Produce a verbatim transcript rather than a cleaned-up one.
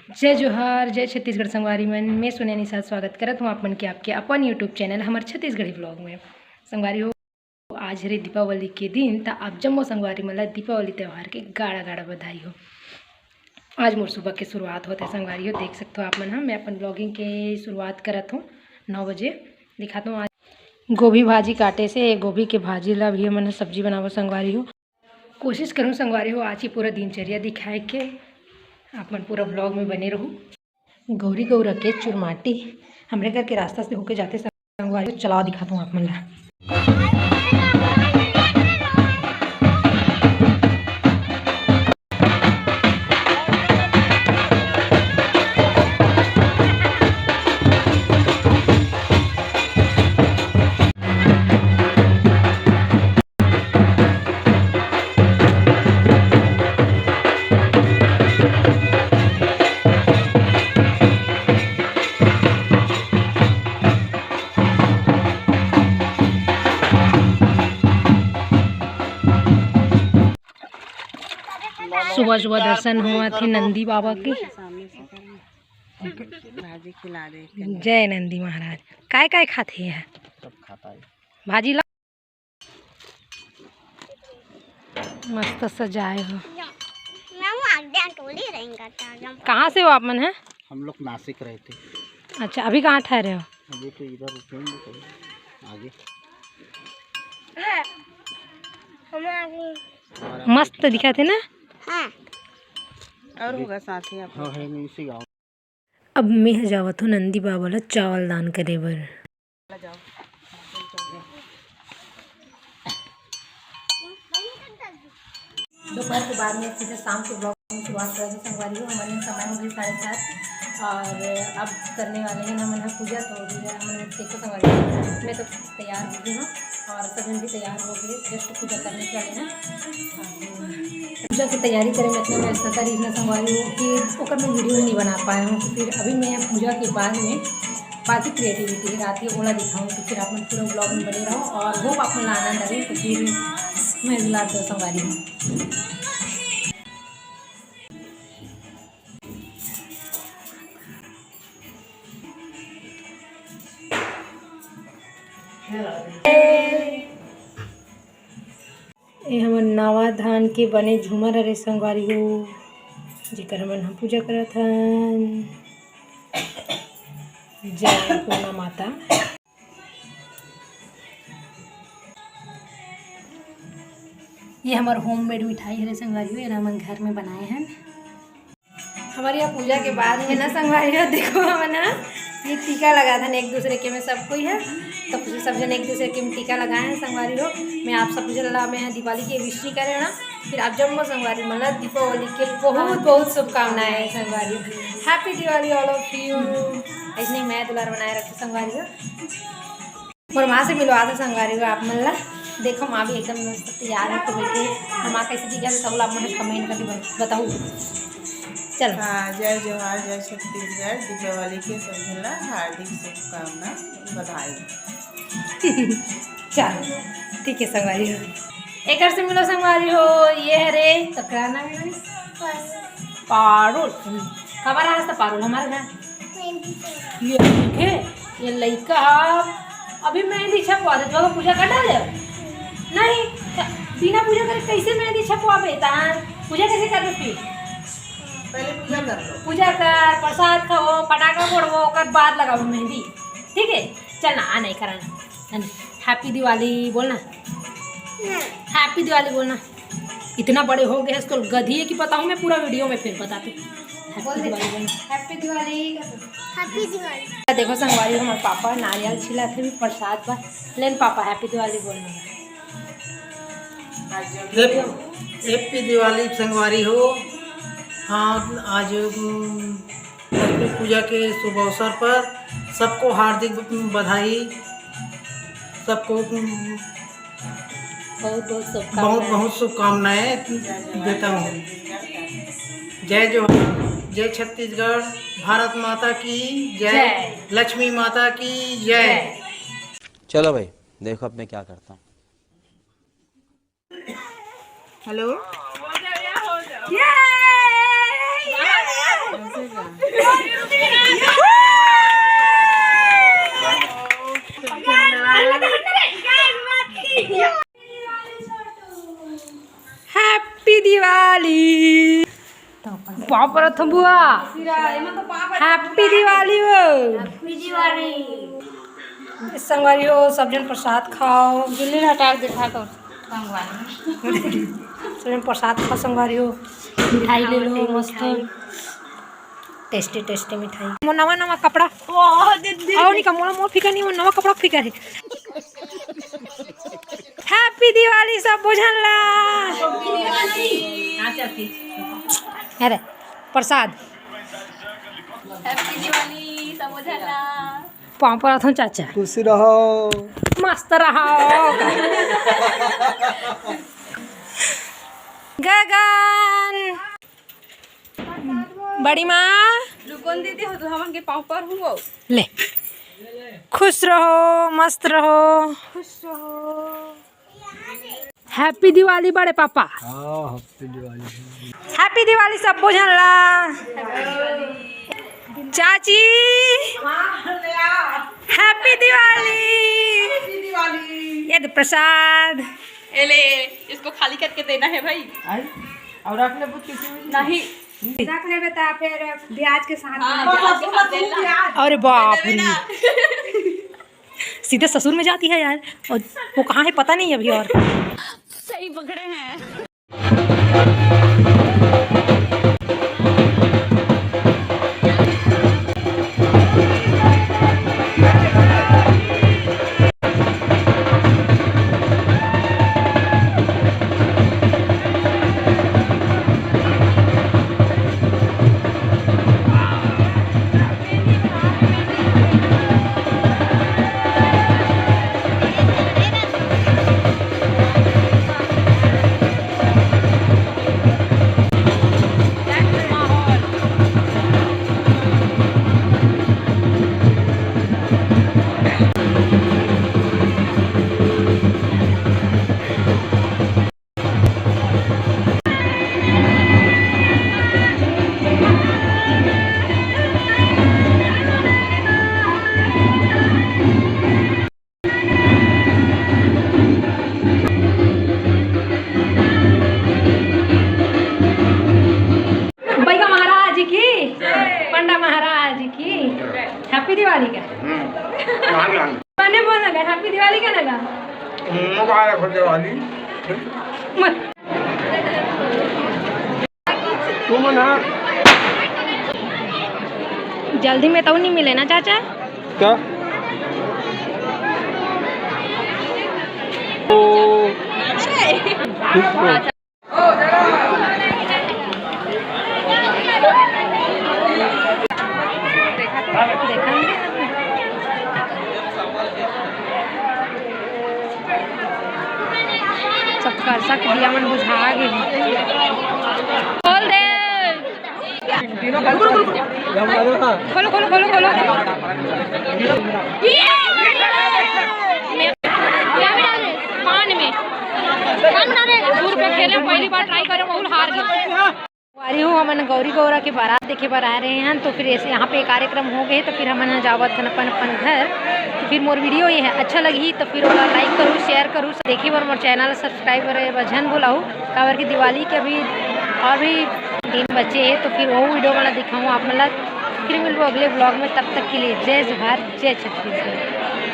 जय जोहार, जय छत्तीसगढ़ संगवारी मन। मैं सोनिया निषाद स्वागत करत हूँ आप मन के आपके अपन YouTube चैनल हमर छत्तीसगढ़ी ब्लॉग में। संगवारी हो, आज हरे दीपावली के दिन, त आप जम्मो संगवारी मन ला दीपावली त्यौहार के गाड़ा गाड़ा बधाई हो। आज मोर सुबह के शुरुआत होत हे संगवारी हो, देख सकत हो आप मन ह। मैं अपन ब्लॉगिंग के शुरुआत करत हूँ नौ बजे। दिखात हूँ आज गोभी भाजी काटे से, गोभी के भाजी ला भी हमन ह सब्जी बनाबो संगवारी हो। कोशिश करूँ संगवारी हो आज ही पूरा दिनचर्या दिखाए के, आप मन पूरा ब्लॉग में बने रहू। गौरी गौरा के चुरमाटी हमरे घर के रास्ता से होके जाथे संगवारी हो, चलाओ दिखात हूँ आप मन ला। सुबह सुबह दर्शन होवत हे नंदी बाबा के। भाजी खिला दे। जय नंदी महाराज। काय काय खाथे ये? सब खाता है। भाजी ला मस्त सजाए हो। मैं वो आगे टोली रहेंगे, कहाँ से हो आप मन है? हम लोग नासिक रहते। अच्छा, अभी कहाँ ठहरे हो? अभी तो इधर रुकेंगे कहीं आगे। मस्त दिखाथे ना? हाँ। और होगा साथ ही आप। हाँ, है नहीं, इसी गाँव। अब मैं ह जावत हूँ नंदी बाबा ला चावल दान करे बर। दोपहर के बाद में सीधे शाम के ब्लॉग में शुरुआत कर दी संगवारी हो। हमारे समय हो गई साढ़े सात और अब करने वाले हैं हमन ह पूजा। तो अभी हमन देखो संगवारी हो, मैं तो तैयार हो गई हूँ और सभी भी तैयार हो गए, जस्ट पूजा करने के वाले हैं। पूजा की तैयारी करे में इतना व्यस्तता रही ना संगवारी हो कि ओकर मैं वीडियो नहीं बना पाया हूँ। तो फिर अभी मैं पूजा के बाद में बाकी क्रिएटिविटी रात के ओला दिखाऊँ। तो फिर आप मन पूरा ब्लॉग में बने रहो और होप आप मन ला आनंद आए। तो फिर मैं बुला दो संगवारी हूँ। ये हमर नवा धान के बने झूमर हरे संगवारी हो, जेकर हमन ह पूजा करत हन। जय अन्नपूर्णा माता। ये हमर होममेड मिठाई हरे संगवारी हो, एला हमन घर में बनाए हन। हमारे यहाँ पूजा के बाद में ना संगवारी हो, देखो हमन ह ये टीका लगाथन एक दूसरे के में, सब कोई है तो फिर सब जन एक दूसरे के में टीका लगाए हैं संगवारी हो। मैं आप सब जन ला मैं दिवाली के विश नहीं करे ना, फिर आप जम्मो संगवारी मन ला दीपावली के बहुत बहुत शुभकामनाएं हैं संगवारी हो। Happy Diwali all of you। ऐसने मया दुलार बनाए रखे संगवारी हो। मोर माँ से मिलवा दो संगवारी हो आप मन ला। देखो माँ भी एकदम मस्त तैयार है, तो बैठे हम माँ कैसे दिखा तो सब आप मन कमेंट करके बताओ। चलो। हाँ, जय जोहार, जय छत्तीसगढ़, दीपावली के सब झन ला हार्दिक शुभकामना, बधाई। चलो ठीक है संगवारी हो, एकर से मिलो संगवारी हो। ये हरे तकराना में पारुल, हमारा हाथ से पारुल हमारे घर। ये देखे, ये लइका ह अभी मेहंदी छपवा दे, जो पूजा कर डाले नहीं, त बिना पूजा करे कैसे मेहंदी छपवाबे? तहां पूजा कैसे करबे फिर? पहले पूजा कर लो। पूजा कर, प्रसाद खाओ, पटाखा फोड़ो, ओकर बाद लगाओ मेहंदी, ठीक है? चल ना, आ नहीं कराना। Happy Diwali बोलना, Happy Diwali बोलना। इतना बड़े हो गए तो गधी है कि बताऊँ मैं पूरा वीडियो में फिर बताते। Happy Diwali बोलना। Happy Diwali। Happy Diwali। देखो संगवारी, हमारे पापा नारियल छिला थे भी प्रसाद बा। लेन पापा Happy Diwali बोलना। Happy Diwali संगवारी हो। हाँ, आज लक्ष्मी पूजा के शुभ अवसर पर सबको हार्दिक बधाई, सबको बहुत बहुत शुभकामनाएं। बहुत बहुत शुभकामनाएं देता हूँ। जय जोहार, जय छत्तीसगढ़, भारत माता की जय, जय। लक्ष्मी माता की जय। जय। चलो भाई, देखो अब मैं क्या करता हूँ। हेलो। ये! ये! प्रथम बुआ, हैप्पी दिवाली हो। संगवारी हो, सब झन प्रसाद खाओ। जुल्ली हटा के देखा कर संगवारी। सब झन प्रसाद खाओ संगवारी हो। मिठाई ले लो, मस्त टेस्टी टेस्टी मिठाई। मोर नवा नवा कपड़ा। आओ निका, मोला मोर फिकर नहीं, मोर नवा कपड़ा फिकर है। हैप्पी दिवाली सब झन ला। अरे प्रसाद। हैप्पी दिवाली सब झन ला। पाँव परत हँव चाचा। खुश रहो। मस्त रहो। गगन। बड़ी माँ। रुको न दीदी, हो तो हमन के पाँव पर हुओ। ले। खुश रहो, मस्त रहो। खुश रहो। हैप्पी दिवाली बड़े पापा। हाँ, हैप्पी दिवाली। हैप्पी दिवाली सब झन ला। चाची। हैप्पी दिवाली। ये दे प्रसाद। ए ले, इसको खाली करके देना है भाई। आई? और रख ले, पूछ किसी में। नहीं। रख लेबे त फिर ब्याज के साथ हाँ, में। ब्याज के साथ देना। अरे बाप रे। सीधे ससुर में जाती है यार। और वो कहाँ है पता नहीं अभी। और सही पकड़े हैं। बैगा महाराज की, पंडा महाराज की। हैप्पी दिवाली का। हम्म। हाँ, हाँ। मैंने बोला ना, हैप्पी दिवाली का ना गा? हम्म, मुबारक हो दिवाली। मत। तू मन हा। जल्दी में तो नहीं मिले ना चाचा? क्या? ओ। ठीक है। देखा नहीं? सब करसा के दिया मन बुझा गे। खोल दे। खोलो, खोलो, खोलो, खोलो। पान में। पान में। दू रुपया खेले, पहली बार ट्राई करे, बहुत हार गए। संगवारी हो, हमन गौरी गौरा के बारात देखे बर आए रहे हन, तो फिर ऐसे यहाँ पे कार्यक्रम हो गए, तो फिर हमन ह जावत हन अपन अपन घर। तो फिर मोर वीडियो ये है, अच्छा लगही तो फिर ओला लाइक करू, शेयर करू, देखे बर मोर चैनल सब्सक्राइब करे बर झन भुलाहू, काबर कि दिवाली के अभी और भी दिन बचे हे, तो फिर वो वीडियो वाला दिखाऊँ आप मन ला। फिर मिलबो अगले व्लॉग में, तब तक के लिए जय जोहार, जय छत्तीसगढ़।